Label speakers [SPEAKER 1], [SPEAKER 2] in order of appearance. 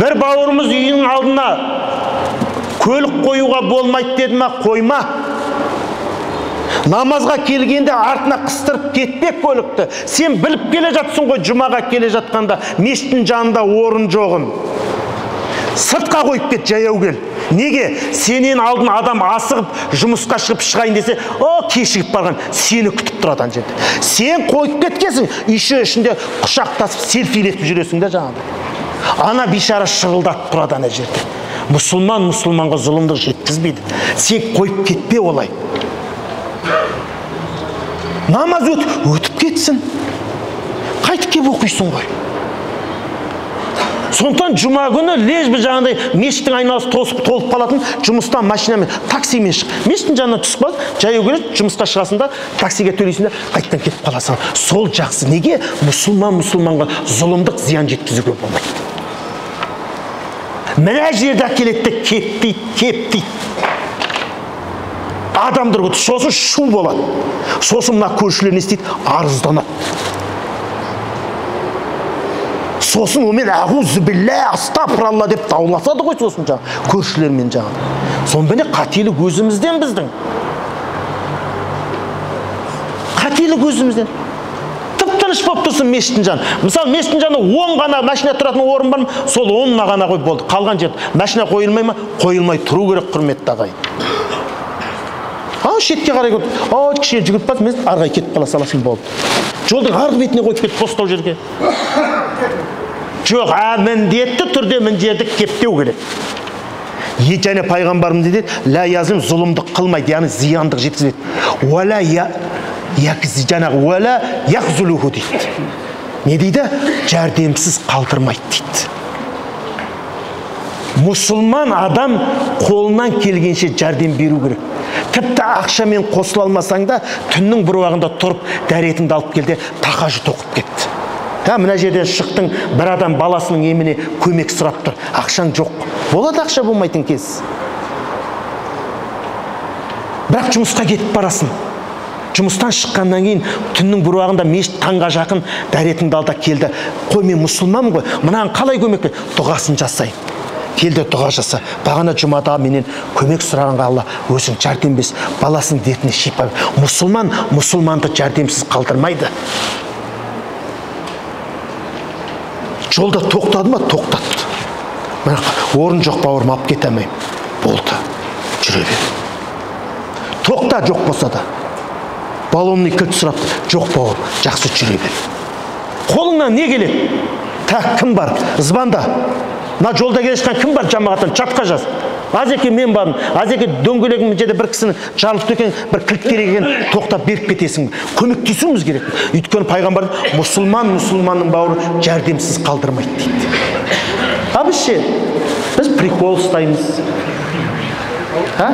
[SPEAKER 1] Бір бауырымыз үйінің алдына көлік қоюға болмайды деді ма, қойма. Намазға келгенде артына қыстырып кетпе көлікті. Сен біліп келе жатсың ғой, жұмаға келе жатқанда мешіттің жанында орын жоғын. Сыртқа қойып кет, жаяу кел. Неге? Сенен алдын адам асығып жұмысқа шығып шығайын десе, о, кешігіп барған, сені күтіп тұрады ана жерде. Сен қойып кеткенсің, үйші ішінде құшақтасып селфилетіп жүресің де жаңағыдай. Ана бейшара шырылдатып тұрады ана жерде. Мұсылман мұсылманға зұлымдық жеткізбейді. Сен қойып кетпе олай. Намаз өтіп кетсін. Қайтып кеп оқисың ғой. Сондықтан жұма күні лежбі жаңағыдай мешіттің айналасы толып қалатын, жұмыстан машинамен, таксимен шық. Мешіттің жанына түсіп қал, жаяу келеді, жұмысқа шығасың да, таксиге төлейсің де, қайтадан кетіп қаласың. Сол жақсы. Неге? Мұсылман мұсылманға зұлымдық зиян жеткізуге болмайды. Мына жерде әкеледі де кеп дейді, кеп дейді. Адамдар өтіп, сосын шу болады. Сосын мына көршілер не істейді? Арызданады. Сосын онымен ағузубилля, астапыралла деп дауласады ғой сосын жаңа көршілермен жаңа. Сонымен қателік өзімізден біздің. Қателік өзімізден. Тып-тыныш болып тұрсын мешіттің жаны. Мысалы, мешіттің жанында 10 ғана машина тұратын орын бар ма? Сол 10-на ғана қойып болды. Қалған жерде машина қойылмай ма? Қойылмай тұру керек, құрметті ағайын. Ау, шетке қарай көрді. Ау, кішкене жүгіріп барып, мен ары қарай кетіп қала саласың, болды. Жолдың арғы бетіне қойып кетіп, бостау жерге. Жоқ, міндетті түрде мына жерді кептеу керек. Және пайғамбарымыз дейді, лә язлим, зұлымдық қылмайды, яғни зияндық жеткізбейді. Уәлә жаңағы уәлә яхзулуху дейді. Не дейді? Жәрдемсіз қалдырмайды дейді. Мұсылман адам қолынан келгенше жәрдем беру керек. Тіпті ақшамен қосыла алмасаң да, түннің бір уағында тұрып, дәретіңді алып келде, тахажжуд оқып кетті. Мына жерден шықтың, бір адам баласының еміне көмек сұрап тұр. Ақшаң жоқ. Болады ақша болмайтын кез. Бірақ жұмысқа кетіп барасың. Жұмыстан шыққаннан кейін түннің бір уағында мешіт таңға жақын дәретіңді ал да келді. Қой, мен мұсылманмын ғой, мынаған қалай көмек бер? Дұғасын жасайын. Келді, дұға жаса. Бағана жұмада менен көмек сұрағанға Алла өзің жәрдем берсін, баласының дертіне шипа бер. Мұсылман мұсылманды жәрдемсіз қалдырмайды. Жолда тоқтады ма? Тоқтатты. Мына орын жоқ, бауырым, алып кете алмаймын. Болды, жүре бер. Тоқта, жоқ болса да. Баллонный кілт сұрапты. Жоқ, бауырым, жақсы, жүре бер. Қолыңнан не келеді? Так, кім бар? Звонда. Мына жолда келе жатқан кім бар жамағаттан? Чатқа жаз. Азеке мен бармын. Азеке дөңгелегім мына жерде бір кісіні жарылып екен, бір кілт керек екен, тоқтап беріп кетесің. Көмектесуіміз керек. Өйткені пайғамбар мұсылман мұсылманның бауыры жәрдемсіз қалдырмайды дейді. А біз ше? Біз прикол ұстаймыз. А?